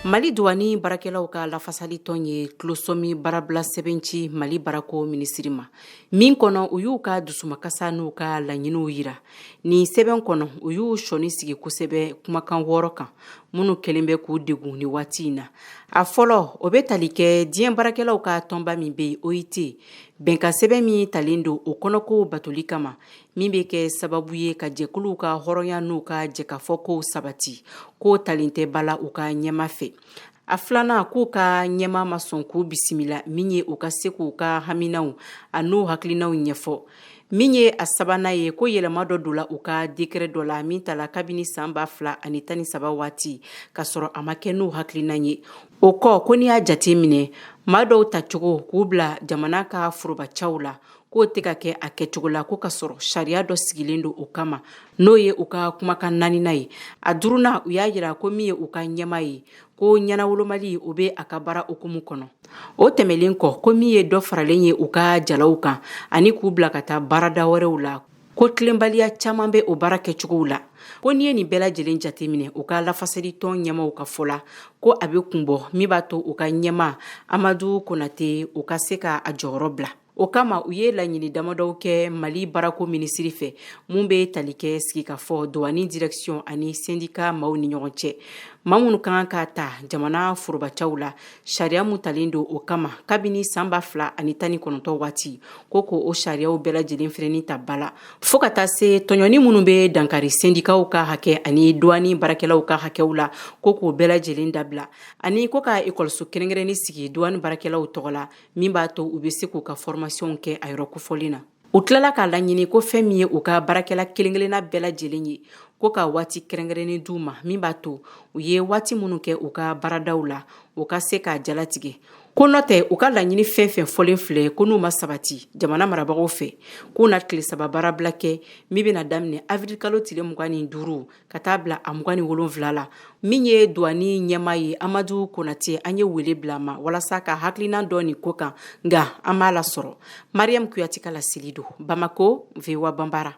Mali duwani baarakɛlaw ka lafasalitɔn ye tulosɔmi baarabila sɛbɛn ci Mali baarako minisiri ma, min kɔnɔ u y'u ka dusumakasa n'u ka laɲiniw yira. Nin sɛbɛn kɔnɔ, u y'u sɔnni sigi kosɛbɛ kumakan 6 kan minnu kɛlen bɛ k'u degun ni waati in na. A fɔlɔ, o bɛ tali kɛ diɲɛ baarakɛlaw ka tɔnba min bɛ yen, OIT, bɛnkan sɛbɛn min talen don o kɔnɔkow batoli kama, min bɛ kɛ sababu ye ka jɛkuluw ka hɔrɔnya n'u ka jɛkafɔkow sabati, k'o talen tɛ ba la u ka ɲɛma fɛ. A filanan, k'u ka ɲɛma ma sɔn k'u bisimila min ye u ka se k'u ka haminaw an'u hakilinaw ɲɛfɔ. Min ye a sabanan ye, ko yɛlɛma dɔ donna u ka décret dɔ la min tala kabini san 2013 waati, ka sɔrɔ a ma kɛ n'u hakilina ye. O kɔ, ko n'i y'a jate minɛ, maa dɔw tacogo k'u bila jamana ka forobacaw la, k'o tɛ ka kɛ a kɛcogo la, ko ka sɔrɔ sariya dɔ sigilen don o kama, n'o ye u ka kumakan naaninan ye. A duurunan, u y'a jira ko min ye u ka ɲɛma ye, ko ɲɛnawolomali o bɛ a ka baara hukumu kɔnɔ. O tɛmɛlen kɔ, ko min ye dɔ faralen ye u ka jalaw kan ani k'u bila ka taa baarada wɛrɛw la, ko tilenbaliya caman bɛ o baara kɛcogow la. Ko n'i ye nin bɛɛ lajɛlen jateminɛ, u ka lafasalitɔn ɲɛmaw ka fɔ la, ko a bɛ kun bɔ min b'a to u ka ɲɛma Amadu Konate u ka se ka a jɔyɔrɔ bila. O kama, u ye laɲini damadɔw kɛ Mali baarako minisiri fɛ, mun bɛ tali kɛ sigikafɔ douane direction ani syndicat maaw ni ɲɔgɔn cɛ, maa minnu ka kan ka ta jamana forobacaw la, sariya mun talen don o kama kabini san 2019 waati, ko ko o sariyaw bɛɛ lajɛlen fɛnɛni ta ba la, fo ka taa se tɔɲɔni minnu bɛ dankari syndicatw ka hakɛ ani douane baarakɛlaw ka hakɛw la, ko k'o bɛɛ lajɛlen dabila, ani ko ka ekɔliso kɛrɛnkɛrɛnni sigi douane baarakɛlaw tɔgɔ la, min b'a to u bɛ se k'u ka formation kɛ a yɔrɔ kofɔlen na. U tilala k'a laɲini ko fɛn min ye u ka baarakɛla kelen-kelenna bɛɛ lajɛlen ye, ko ka waati kɛrɛnkɛrɛnnen d'u ma min b'a to u ye waati minnu kɛ u ka baaradaw la, u ka se k'a jalatigɛ. Ko n'o tɛ, u ka laɲini fɛn fɛn fɔlen filɛ, ko n'u ma sabati jamana marabagaw fɛ, k'u na tile 3 baarabila kɛ min bɛna daminɛ avril kalo tile 25 ka taa bila a 27 la. Min ye duwani ɲɛma ye, Amadu Konate, an ye wele bila a ma walasa ka hakilina dɔ nin ko kan, nka an m'a lasɔrɔ. Mariam Kuyate ka laseli don Bamako, VOA Banbara.